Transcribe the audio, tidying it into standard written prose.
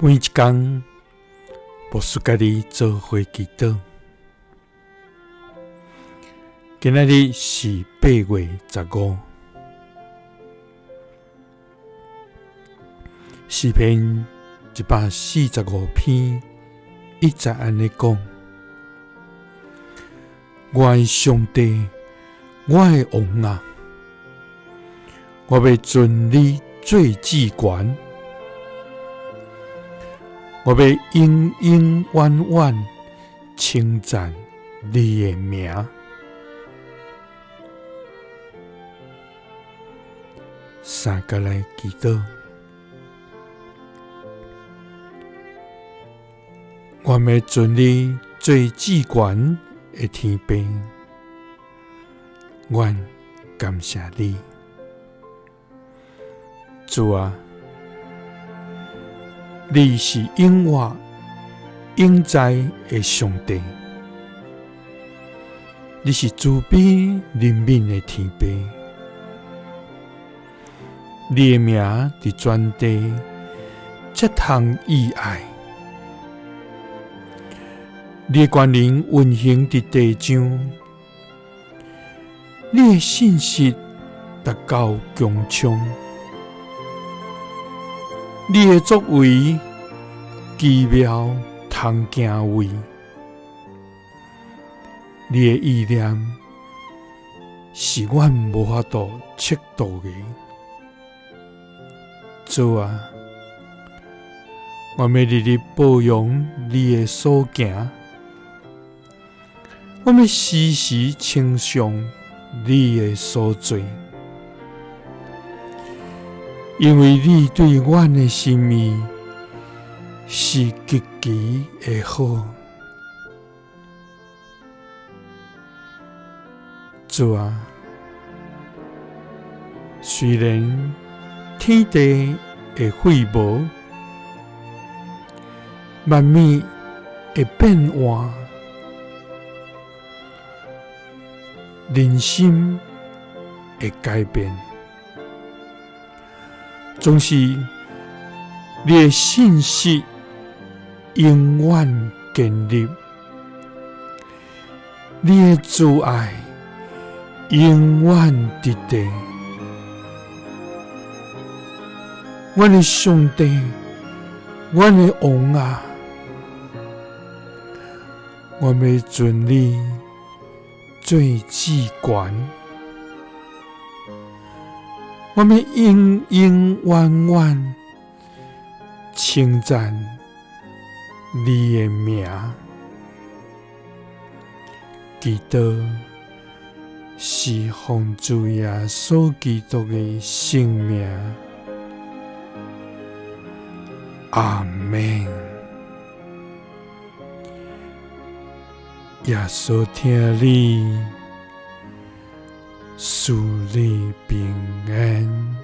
每一工，牧师佮你做伙祈祷。今仔日是8月15，诗篇145篇1节按呢讲：我的上帝，我的王啊，我欲尊你做至悬。我欲永永远远称赞你的名。三个来祈祷，我欲尊你做至悬的天父，阮感谢你，主啊。你是永活永在的上帝，你是慈悲怜悯的天父，你的名伫全地这通意爱，你的权能运行伫地上，你的信实达到穹苍。你的作为奇妙通敬畏，你的意念是阮无法度测度的。主啊，我欲日日褒扬你的所行，我欲时时称颂你的所做。因为你对阮的心意是极其的好，主啊，虽然天地会废无，万物会变换，人心会改变。总是你的信实永远建立，你的慈爱永远伫地。阮的上帝，阮的王啊，我欲尊你做至悬。我欲永永远远称赞你的名，祈祷是奉主耶稣基督的圣名，阿们。耶稣疼你，赐你平安。